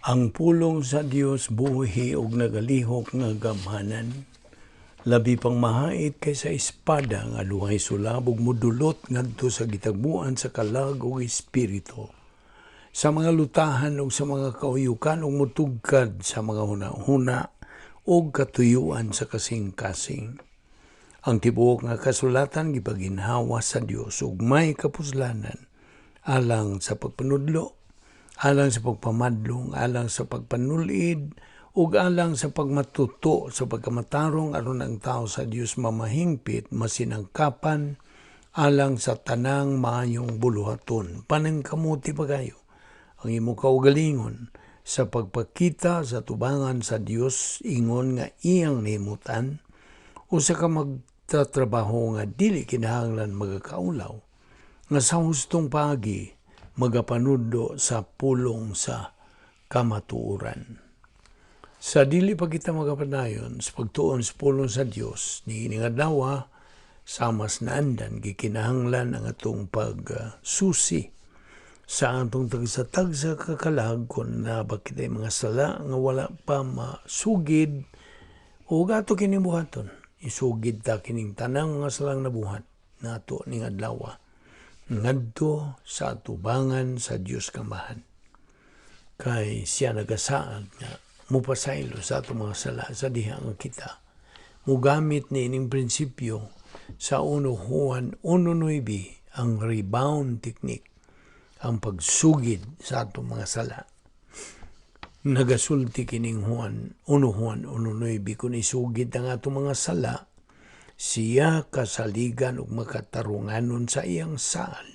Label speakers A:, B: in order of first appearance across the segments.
A: Ang pulong sa Dios buhi ug nagalihok nga gamhanan, labi pang mahait kaysa espada nga duhay sulab ug mudulot ngadto sa gitagbuan sa kalag ug espiritu, sa mga lutahan ug sa mga kauyukan, ug mutugkad sa mga huna-huna ug katuyuan sa kasing-kasing. Ang tibuok nga kasulatan gipaginhawa sa Dios ug may kapuslanan alang sa pagpanudlo, alang sa pagpamadlong, alang sa pagpanulid, ug alang sa pagmatuto sa pagkamatarong, aron ang tao sa Dios mamahingpit, masinangkapan alang sa tanang maayong buluhaton. Paningkamuti pagayo ang imong kaugalingon sa pagpakita sa tubangan sa Dios ingon nga iyang nahimutan, usa ka magtatrabaho nga dili kinahanglan magakaulaw, nga sa hustong paagi magapanudlo sa pulong sa kamatuoran. Sa dili pa kita magapadayon sa pagtuon sa pulong sa Dios niining adlaw, sama sa naandan, gikinahanglan ang atong pagsusi sa atong tagsa-tagsa kakalag kung naa ba kitay mga sala nga wala pa masugid o ato kining buhaton. Isugid ta kining tanang mga salang nabuhat nato ning adlaw ngadto sa atubangan sa Dios Kamahan. Kay siya nagasaad nga mupasaylo sa atong mga sala sa diha nga kita mugamit ni ining prinsipyo sa 1 Juan 1:9, ang rebound technique, ang pagsugid sa atong mga sala. Nagasulti kining Juan 1 Juan 1:9, kung isugid ang atong mga sala, siya kasaligan ug makatarunganon sa iyang saad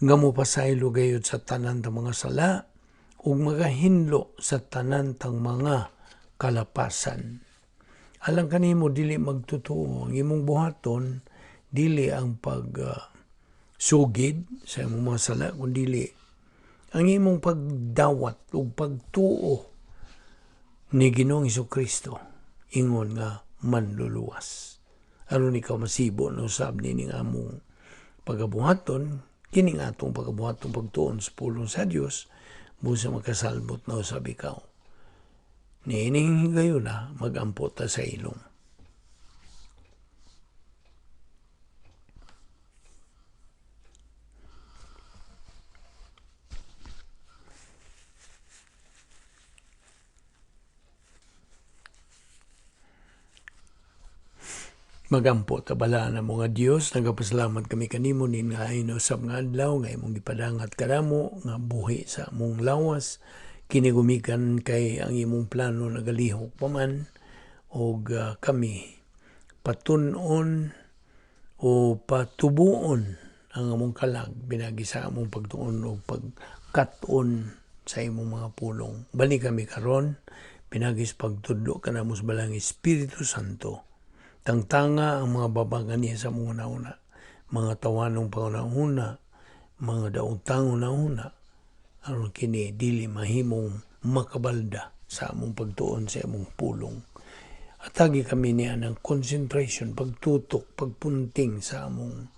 A: nga mopasaylo gayud sa tanan tang mga sala ug magahinlo sa tanan tang mga kalapasan. Alang kanimo dili magtotoo, ang imong buhaton dili ang pag sugid sa imong mga sala, kundi ang imong pagdawat ug pagtuo ni Ginoong Kristo ingon nga manluluwas. Aron ikaw masibo no usab nining among pagabuhaton, kining atong pagabuhaton pagtuon sa pulong sa Dios, busa makasalbot na usab ikaw. Niining higayuna, magampo ta sa ilong. Magampo ta. Balaan na mga Dios, nagapasalamat kami kanimo nin nga usab nga adlaw nga imong gipadangat kanamo nga buhi sa among lawas. Kini gumikan kay ang imong plano nagalihok pa man, og kami patun-on o patubuon ang among kalag binagi sa among pagtuon o pagkat-on sa imong mga pulong. Bali kami karon pinagi sa pagtudlo kanamo sa Balaang Espiritu Santo. Tangtanga ang mga babagan niya sa mga una, mga tawanong pangunahuna, mga daotang una-una, aron kini dili mahimong makabalda sa among pagtuon sa among pulong. Atagi kami niya ng concentration, pagtutok, pagpunting sa among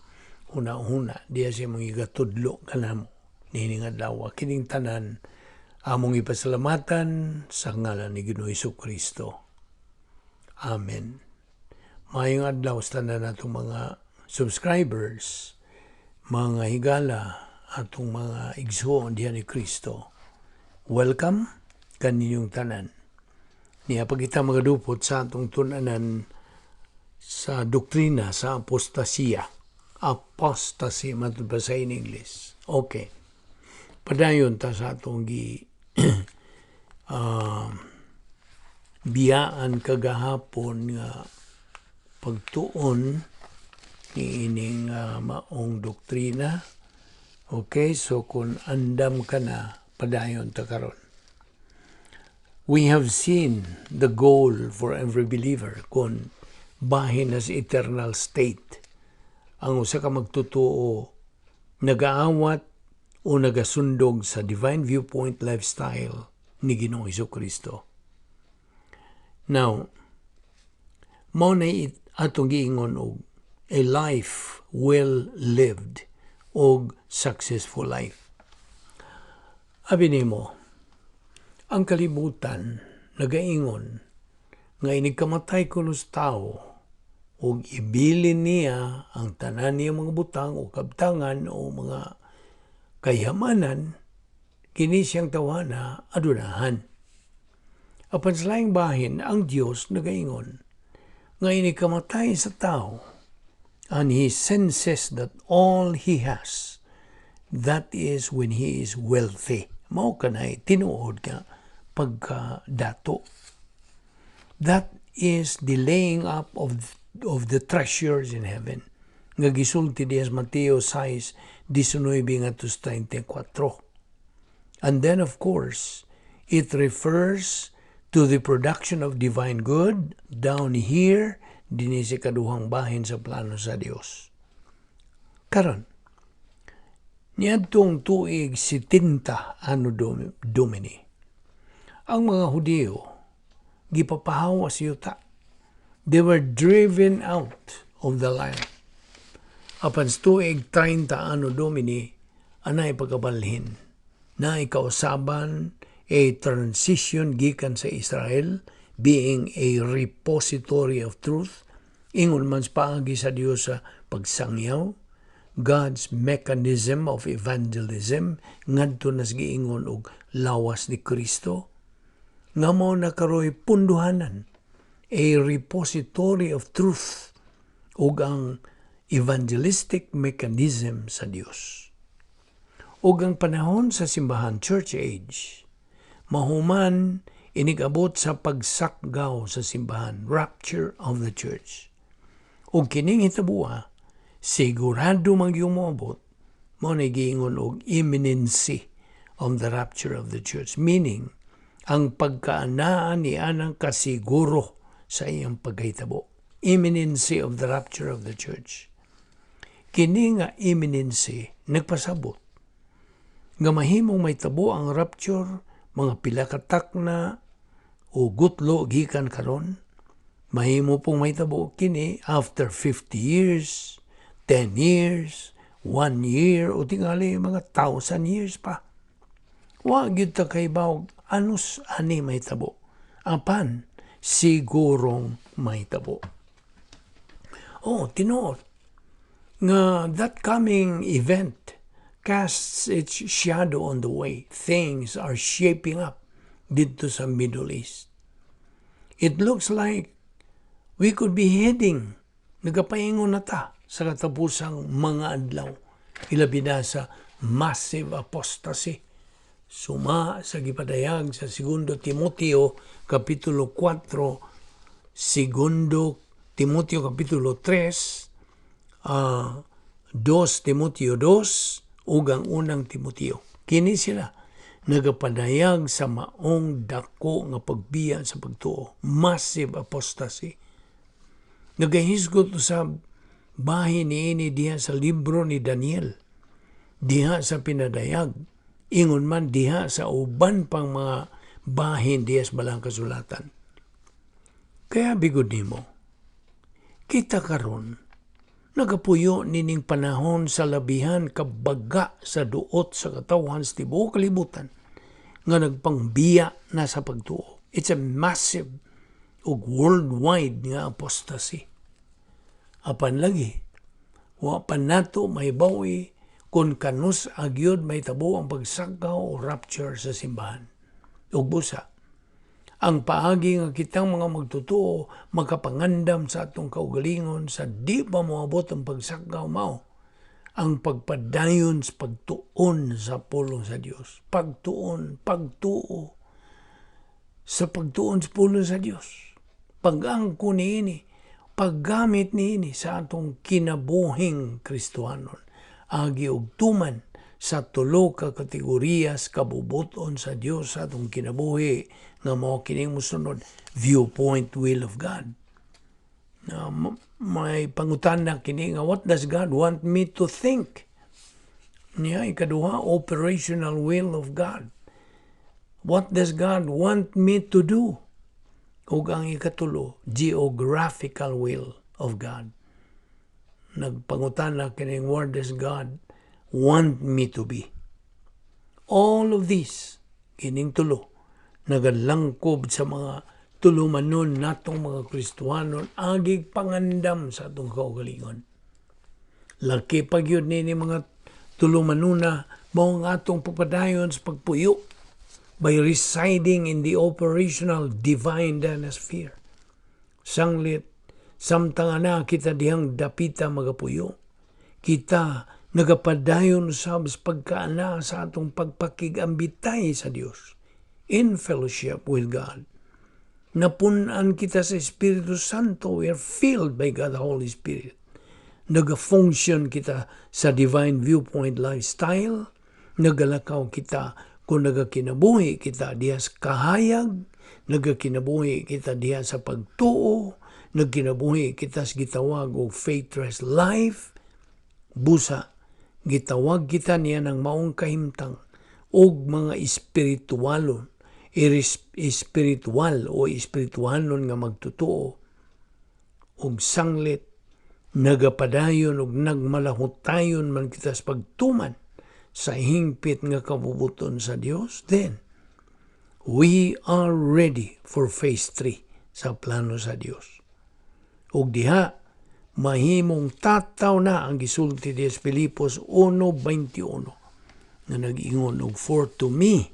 A: huna-huna, diya sa among igatudlo kanamo niining adlaw. Kining tanan among ipasalamatan sa ngalan ni Ginoong Kristo. Amen. Maayong adlaw sa tanan natong mga subscribers, mga higala, atong mga igsuon diha ni Kristo. Welcome kaninyong tanan. Niya pag kita magadupot sa atong tun-anan sa doktrina sa apostasiya. Apostasy, matud pa sa in English. Okay. Padayon ta sa atong gi biyaan kagahapon nga pagtuon ni ining maong doktrina. Okay, so kung andam ka na, padayon ta karon. We have seen the goal for every believer kung bahin na sa eternal state. Ang usa ka magtotoo nagaawat o nagasundog sa divine viewpoint lifestyle ni Ginoong Kristo. Now, mao na atong giingon og a life well lived og successful life. Abi nimo, Ang kalibutan nagaingon nga inigkamatay kuno sa tao ug ibilin niya ang tanan niya mga butang o kabtangan o mga kayamanan, kini siyang tawhana adunahan. Apan sa laing bahin, ang Dios nagaingon nga inigkamatay sa tao and he senses that all he has, that is when he is wealthy. Mao kanay tinuod nga pagkadato. That is the laying up of the treasures in heaven nga gisulti diya sa Mateo 6:19 ngadto sa 34. And then, of course, it refers to the production of divine good down here dinhi sa kaduhang bahin sa plano sa Dios. Karon, niadtong tuig 70 Anno Domini, ang mga Hudiyo gipapahawa sa yuta. They were driven out of the land. Apan sa tuig 30 Anno Domini, anay pagkabalhin na ikausaban a transition gikan sa Israel being a repository of truth, ingon man sa paagi sa Dios sa pagsangyaw, God's mechanism of evangelism ngadto nas giingon og lawas ni Kristo nga mao na karoy punduhanan, a repository of truth ug ang evangelistic mechanism sa Dios. Ug ang panahon sa simbahan, church age, mahuman inigabot sa pagsakgaw sa simbahan, rapture of the church. Ug kining hitabuha, sigurado man gyud moabot, mao na giingon og imminency of the rapture of the church, meaning ang pagkaanaan ni anang kasiguro sa iyang pagkahitabo. Imminency of the rapture of the church. Kini nga imminency nagpasabot nga mahimong mahitabo ang rapture mga pila ka takna o gutlo gikan karon. Mahimo pong mahitabo kini after 50 years, 10 years, 1 year o tingali mga thousand years pa. Wa gyud ta kahibaw anus ani mahitabo. Apan sigurong mahitabo. Oh, tinuod nga that coming event casts its shadow on the way things are shaping up didto sa Middle East. It looks like we could be heading, nagapaingon na ta sa katapusang mga adlaw, ilabi na sa massive apostasy. Suma sa gipadayag sa Segundo Timoteo Kapitulo 4, Segundo Timoteo Kapitulo 3, 2 Timoteo 2, ug ang Unang Timoteo. Kini sila nagapadayag sa maong dako nga pagbiya sa pagtuo, massive apostasy. Nagahisgot sa bahin niini diha sa libro ni Daniel, diha sa pinadayag, ingon man diha sa uban pang mga bahin diha sa Balang Kasulatan. Kaya bigod nimo, kita karon nagapuyo nining panahon sa labihan kabaga sa duot sa katawhan sa tibuok kalibutan nga nagpangbiya na sa pagtuo. It's a massive ug worldwide nga apostasy. Apan lagi, wa pa nato mahibawi kung kanus agyod mahitabo ang pagsakaw o rapture sa simbahan. Ug busa, ang paagi nga kitang mga magtotoo makapangandam sa atong kaugalingon sa di pa moabot ang pagsakaw mao ang pagpadayon sa pagtuon sa pulong sa Dios. Pagtuon, pagtuo sa pagtuon sa pulong sa Dios. Pag-angko niini, paggamit niini sa atong kinabuhing Kristohanon. Agi og tuman sa tulo ka kategoriyas kabubuton sa Dios sa atong kinabuhi nga mao kining mosunod: viewpoint will of God. Na may pangutana kini nga, "What does God want me to think?" Niya ikaduha, operational will of God. What does God want me to do? Ug ang ikatulo, geographical will of God. Nagpangutana kining, "Where does God want me to be?" All of these, kining tulo, Nagalangkob sa mga tulumanon natong mga Kristohanon agig pangandam sa atong kaugalingon. Laki pa gyud ni mga tulumanuna mao ang atong pagpadayon sa pagpuyo by residing in the operational divine dynasphere. Sanglit, samtang ana kita dihang dapita magapuyo, kita nagapadayon usab sa pagkaana sa atong pagpakig-ambitay sa Dios in fellowship with God. Napun-an kita sa Espiritu Santo, we are filled by God the Holy Spirit. Nagafunction kita sa divine viewpoint lifestyle, nagalakaw kita kung nagakinabuhi kita diha sa kahayag, nagakinabuhi kita diha sa pagtuo, nagkinabuhi kita sa gitawag og faith-rest life, busa, gitawag kita niya ng maong kahimtang og mga espiritualon, espiritual o espirituhanon nga magtotoo og sanglit nagapadayon og nagmalahutayon man kita sa pagtuman sa hingpit nga kabubuton sa Dios, then we are ready for phase 3 sa plano sa Dios. Ug diha mahimong tataw na ang gisulti di sa Filipos 1:21 nga nag-ingon og, "For to me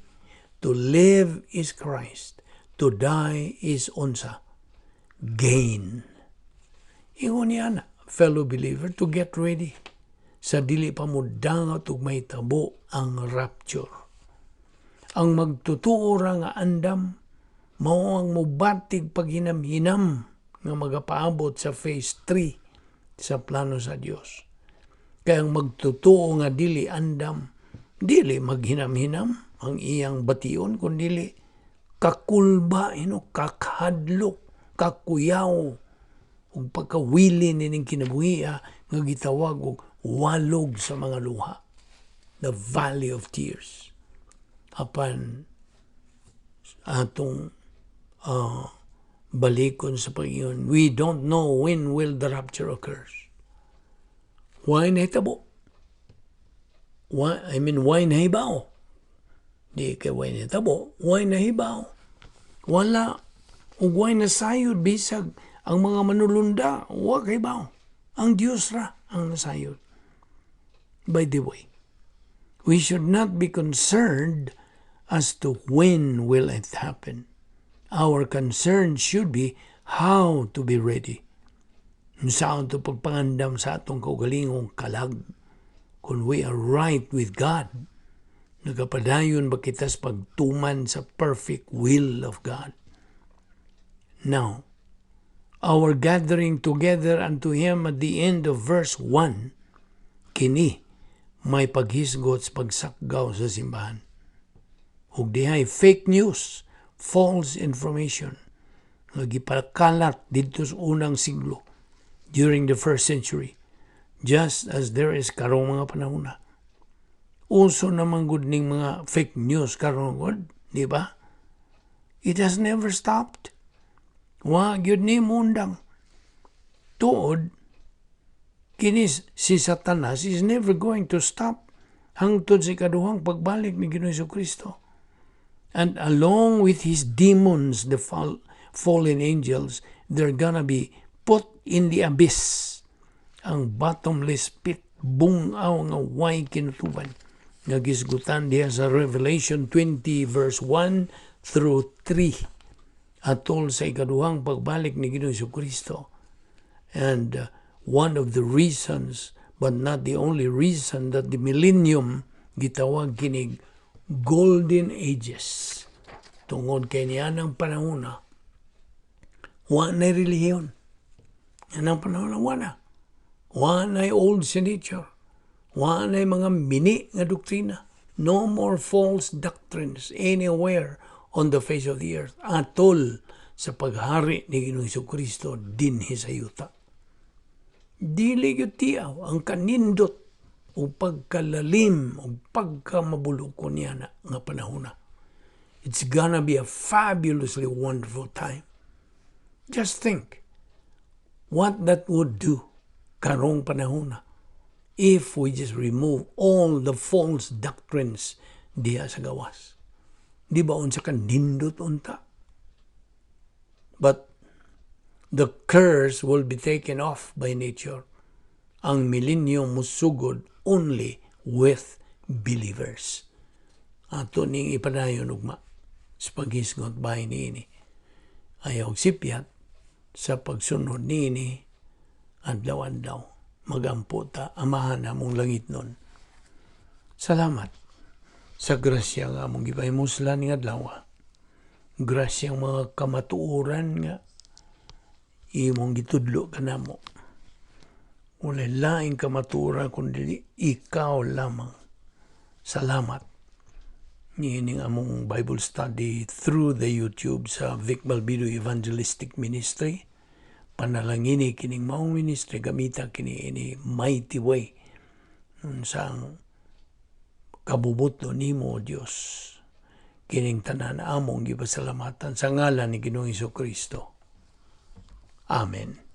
A: to live is Christ, to die is," unsa? "Gain." Ingon niya na, fellow believer, to get ready sa dili pa mo dangat ug mahitabo ang rapture. Ang magtotoo ra nga andam mao ang mobatig paghinam-hinam nga magapaabot sa phase 3 sa plano sa Dios. Kaya ang magtotoo nga dili andam, dili maghinam-hinam ang iyang bation, kun dili kakulba, kakahadlok, kakuyaw, ug pagkawili nining kinabuhia nga gitawag og walog sa mga luha, the valley of tears. Apan atong balikon sa pag-ingon, we don't know when will the rapture occurs. Why nahitabo? Why, I mean, why nahibaw? Di kay why nahitabo, why nahibaw? Wala, ug why nasayod bisag ang mga manulunda, wa kahibaw. Ang Dios ra ang nasayod. By the way, we should not be concerned as to when will it happen. Our concern should be how to be ready. Saan to pagpangandam sa atong kaugalingong kalag kung we are right with God? Nagapadayon ba kita sa pagtuman sa perfect will of God? Now, our gathering together unto Him at the end of verse 1, kini may paghisgot sa pagsakgaw sa simbahan. Ug dihay fake news, false information nga gipakalat didto sa unang siglo, during the first century, just as there is karong mga panahon na. Uso naman gud ning mga fake news karon gud, di ba? It has never stopped. Wa gyud ni mundang. Tuod kini si Satanas is never going to stop hangtod sa ikaduhang pagbalik ni Ginoong Kristo. And along with his demons, the fallen angels, they're gonna be put in the abyss. Ang bottomless pit, bungaw nga way kinutuban. Nga gisgutan diha sa Revelation 20 verse 1 through 3 atol sa ikaduhang pagbalik ni Ginoong Kristo. And one of the reasons, but not the only reason, that the millennium gitawag kinig golden ages. Tungod kay niya ng panahon na wa na relihiyon. Yan ang panahon na wa na. Wa na old nature. Wa na mga mini nga doktrina. No more false doctrines anywhere on the face of the earth. Atol sa paghari ni Ginoong Kristo dinhi sa yuta. Dili gyud tiaw ang kanindot o pagkalalim o pagkamabulukon niya na nga panahon na. It's gonna be a fabulously wonderful time. Just think what that would do karong panahon na if we just remove all the false doctrines diha sa gawas. Di ba unsa ka nindot unta? But the curse will be taken off by nature. Ang millennium musugod only with believers. Ato ning ipadayon ugma sa paghisgot bahin niini. Ayaw sipyat sa pagsunod niini adlaw-adlaw. Magampo ta, Amahan among langitnon. Salamat sa grasya nga among gipahimuslan ning adlaw. Grasya ang mga kamatuoran nga imong gitudlo kanamo. Walay laing kamatuoran kundi ikaw lamang. Salamat. Niining among Bible study through the YouTube sa Vic Balbido Evangelistic Ministry. Panalangini kining maong ministry, gamita kini ini mighty way. Unsang kabubuto nimo, Dios. Kining tanan among gipasalamatan sa ngalan ni Ginoong Kristo. Amen.